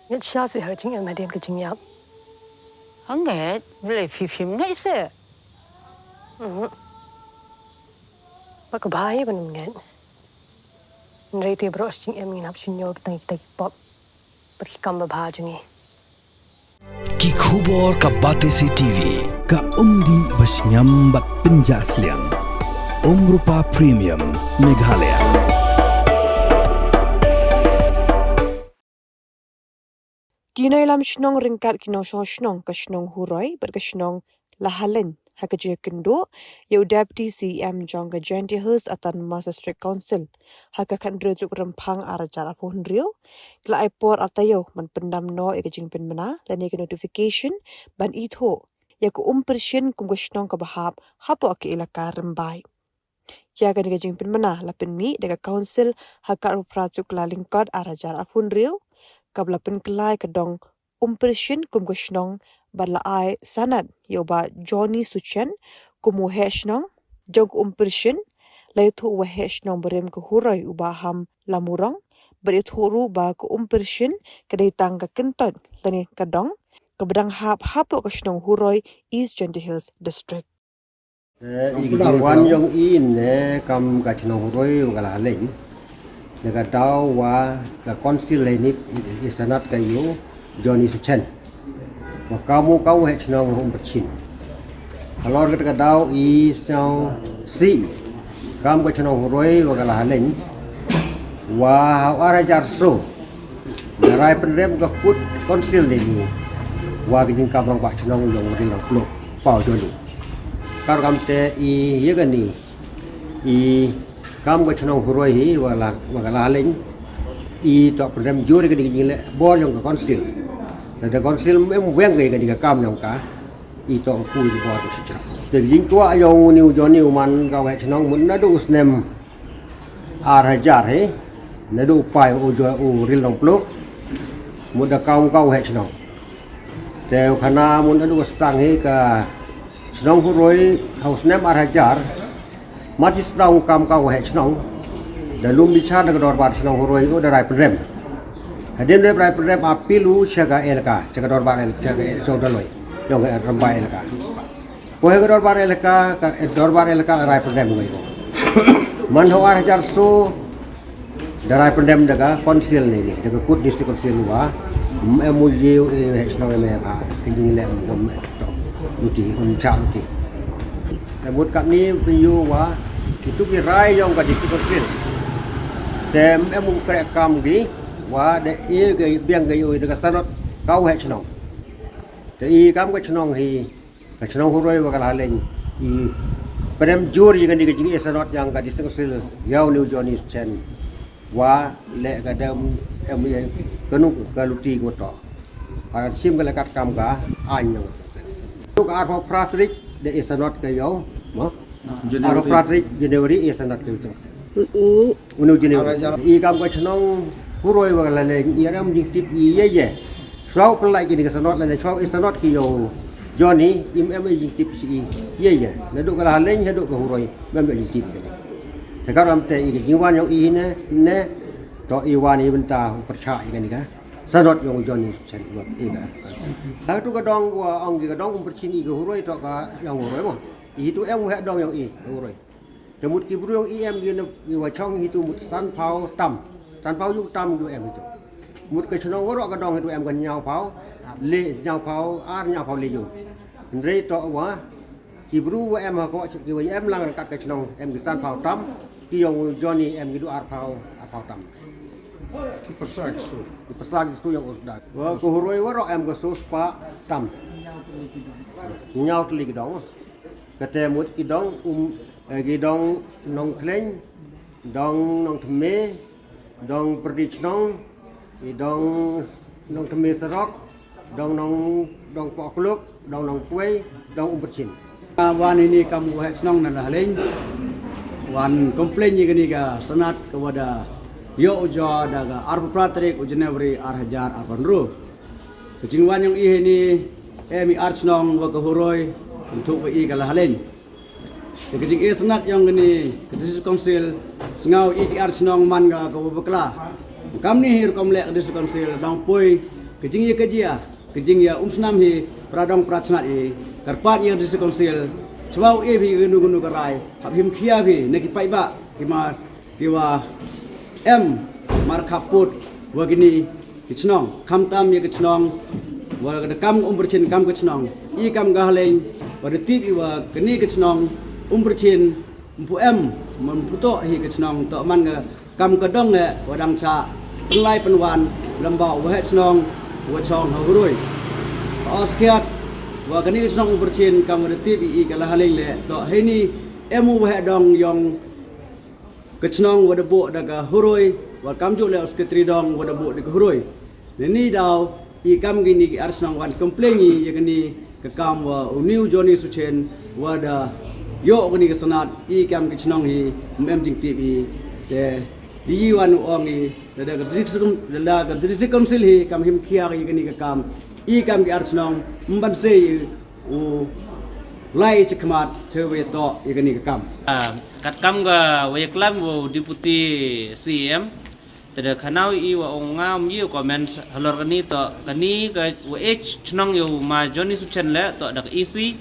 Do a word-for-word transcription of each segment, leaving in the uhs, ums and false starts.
Ngeit sha se ha jingim hadien ka jingyap. Hanget, bele phi phim ngeit se. Mhm. Ba ka bha hi ban ngeit. Nrei te bro jingim ngin hap shin yo tang tang pop. Bad ki kam ba bha jong ngi. Ki khubor ka Batesi T V, ka umdih ba shngiam bad pynjah sliang. Umrupa Premium, Meghalaya. Ki nongyalam shnong ryngkat ki nongshong shnong ka shnong Huroi bad ka shnong Lahaleiñ ha ka jingkynduh ya u Deputy C E M jong ka Jaintia Hills Autonomous District Council ha ka khathynriew tarik Rymphang ar hajar arphew hynriew, ki la ai por ar taiew ban pyndam noh ya ka jingpynbna lane ka notification ban ithuh ya ka Umpyrshin kum ka shnong kaba hap hapoh ka elaka Rymbai. Ya kani ka jingpynbna la pynmih da ka Council ha ka arphew phra tarik Kyllalyngkot ar hajar arphew hynriew, kaba la pynkylla ya ka dong Umpyrshin kum ka shnong bad la ai sanad ya u Bah Johnny Suchen kum u waheh shnong jong ka Umpyrshin. La ïathuh u waheh shnong barim ka Huroi u Bah Ham Lamurong bad ïathuh ruh ba ka Umpyrshin ka dei tang ka kyntoit lane ka dong kaba dang hap hapoh ka shnong Huroi, East Jaintia Hills District. Te i ka jingwan yong i ne kam ka chnong Huroi wa ka Lahaleiñ, ne ka daw wa ka Council lane i, i sanad ka ïa u Johnny Suchen wa kam u ka waheh chnong Umpyrshin. Halor kata ka daw i sñiaw si kam ka chnong Huroi wa ka Lahaleiñ, wa ha u ar hajar so da rai pynrem ka kut Council lane wa ka jingkam rangbah chnong yong u Ril Nongpluh, Pau Johnny. Kar kam te i ya kani i kam ka chnong Huroi hi wa la, wa ka Lahaleiñ, i toh pynrem jur kani ka jingleh bor yong ka Council. Te da Council em weng kani ka kam yong ka, i toh u ku i bor ka sitra. Te ka jingkwah yong uni u Johnny u man ka waheh chnong mut naduh u snem ar hajar hi, naduh u pai u Jo, u Ril Nongpluh, mut da kam u ka waheh chnong. Te u khana mut naduh u stang hi ka chnong Huroi ha u snem ar hajar, mar chi sdang u kam ka waheh chnong, da lum bichar da ka dorbar chnong Huroi u da rai pynrem. Hadien rep rai pynrem appeal u cha ka elaka, cha ka dorbar el, cha ka el, cha u Daloi yong ka Rymbai elaka. Poi ka dorbar elaka, ka, eh, dorbar elaka la rai pynrem ngi. Man ha u ar hajar so da rai pynrem da ka Council ne, ne da ka kut District Council wa em u ye u, eh, waheh chnong em, eh, ba ka jingleh em, em, to luti, em cha luti. Te mut katni pynïoh wa itu ki rai yong ka District Council. Te em u kreh kam ki wa da e ka biang ka ïoh da ka sanad ka waheh chnong. Te i kam ka chnong hi, ka chnong Huroi wa ka Lahaleiñ, i pynrem jur ya kani ka jinge sanad yong ka District Council ya uni u Johnny Suchen wa leh ka dem em ya kanu ka luti ko to. Para sim ka leh kat kam ka aiñ yong ka District Council. Ka arphew phra tarik da e sanad ka yow, mo? January. Arphew phra tarik January e sanad ka yow. Uni u January. I kam ka chnong Huroi wa ka Lahaleiñ i em jingtip i ye ye. Chwa u pynlait kini ka sanad lane chwa u e sanad ki yow Johnny, im em i jingtip chi i ye ye. Naduh ka Lahaleiñ haduh ka Huroi, em em i jingtip kini. Te ka ram te i ka jingwan yong i ne, ne, to i wan i bynta u pyrchah i kani ka sanad yong u Johnny Suchen wa i ka. Hatu ka dong wa ong ki ka dong Umpyrshin i ka Huroi to ka yong Huroi mo. I hitu em u heh dong yong i, Huroi. Te mut ki bru yong i em ki ne, ki wa chong hitu mut sanphaw tam. Sanphaw juk tam ki wa em hitu. Mut ka chnong waroh ka dong hitu em ka ñiawphaw le, ñiawphaw ar, ñiawphaw le juk. Hynrei to wa ki bru wa em ha ko, ki wa em lang kat ka chnong em ki sanphaw tam. Ki yong u Johnny em ki du arphaw, arphaw tam. Ki pyrsa ki su. Ki pyrsa ki su yong u Sdang. Wa ka Huroi waroh em ka su spah tam. Ñiaw tylli ki dong. Kate mut ki dong, um, eh, ki dong Nongkhleiñ, dong Nongthymme, dong Pyrdi Chnong, ki dong Nongthymme Sarok, dong Nong, dong Pohkluk, dong Nongkwei, dong Umpyrchin. Wan ini kam u waheh chnong na Lahaleiñ. Wan complain ya kani ka sanad ka wa da yoh u jia da ka arphew phra tarik u January ar hajar arphew hynriew. Ka jingwan yong i hini, em i ar chnong wa ka Huroi, kynthup wa i ka Lahaleiñ. Te ka jinge sanad yong kani ka District Council, sngaw i ki ar chnong man ka ka wa bakla. Kamni hi rukom leh ka District Council, dang poi Ka jingya ka jia, ka jingya umsnam hi, para dong para chnat i, kyrpad ya District Council, chwa u e phi kanu kanu ka rai, hap him khia phi, na ki paidbah, ki mar, ki wa em, mar khaput, wa kini, ki chnong, khamtam ya ka chnong, wa da kam ka Umbrichin kam ka chnong, i kam ka Haleng, wa da tip i wa kani ka chnong, Umbrichin, Mpu em, man phutoh hi ka chnong toh man ka kam ka dong eh, wa dang cha, pynlai pynwan, lamba wa heh chnong, wa chong ha Huroi. Ka oskhiat, wa kani ka chnong Umbrichin, kam wa da tip i i ka la Haleng le, toh heini, em u wa heh dong yong, ka chnong wa da buh da ka Huroi, wa kam ju le u secretary dong wa da buh da ka Huroi. Nani daw, i kam kini ki ar chnong wan complain i, ya kani ka kam wa u ni u Johnny Suchen, wa da yoh kani ka sanad, i kam ki chnong hi, mem jingtip i, te, di i wan u ong i, da da ka district, da da ka district council hi, kam him khia ya kani ka kam, i kam ki ar chnong, mban se i, u lai i chakhmat, che we toh, ya kani ka kam. Ah, kat kam ka, wa ya klam, wa u deputy C E M, Te da khana u i wa ong nga um ye u comment halor kani toh, kani ka wa e chnong yow ma Johnny Suchen le toh da ka E C.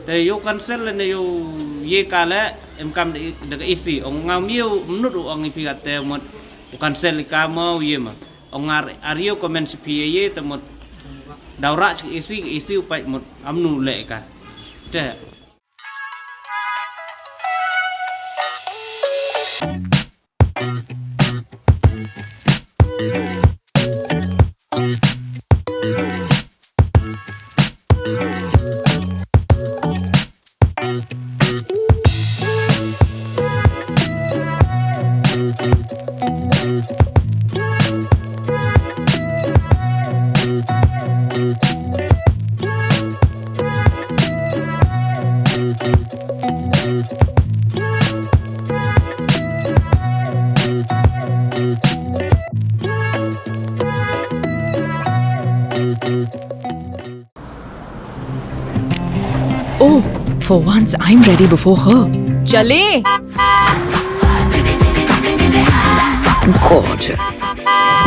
Te yow cancel le ne yow ye ka le em kam da, da ka E C. Ong nga um ye u mnut u ong i phi kate mut u cancel i ka mo u ye ma. Ong nga ar ye u comment si phi ye ye te mut daw rah chi ka E C, ka E C u pait mut amnu le ka. Te. Oh, for once I'm ready before her. चले। Gorgeous.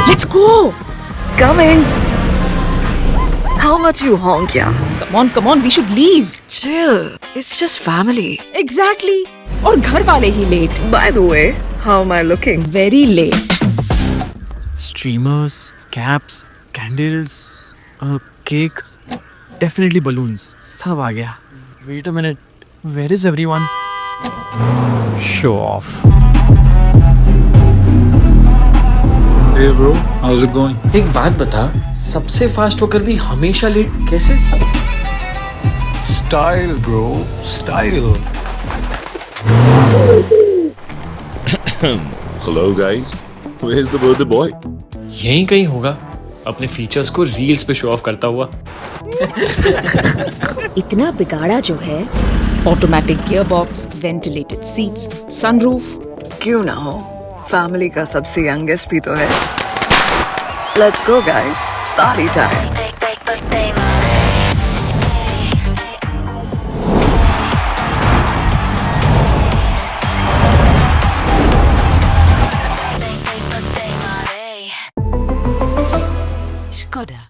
Let's go. Coming. How much you honk, yeah? Come on, come on, we should leave. Chill. It's just family. Exactly. और घर वाले ही late. By the way, how am I looking? Very late. Streamers, caps, candles, a cake, definitely balloons. सब आ गया. Wait a minute. Where is everyone? Show off. Hey bro, how's it going? एक बात बता, सबसे फास्ट होकर भी हमेशा लेट कैसे? Style bro, style. Hello guys, where's the birthday boy? यहीं कहीं होगा, अपने फीचर्स को रील्स पे शो ऑफ करता हुआ. इतना बिगाड़ा जो है. Automatic gearbox, ventilated seats, sunroof. क्यों ना हो, फैमिली का सबसे यंगेस्ट भी तो है. Let's go guys, party time. Skoda.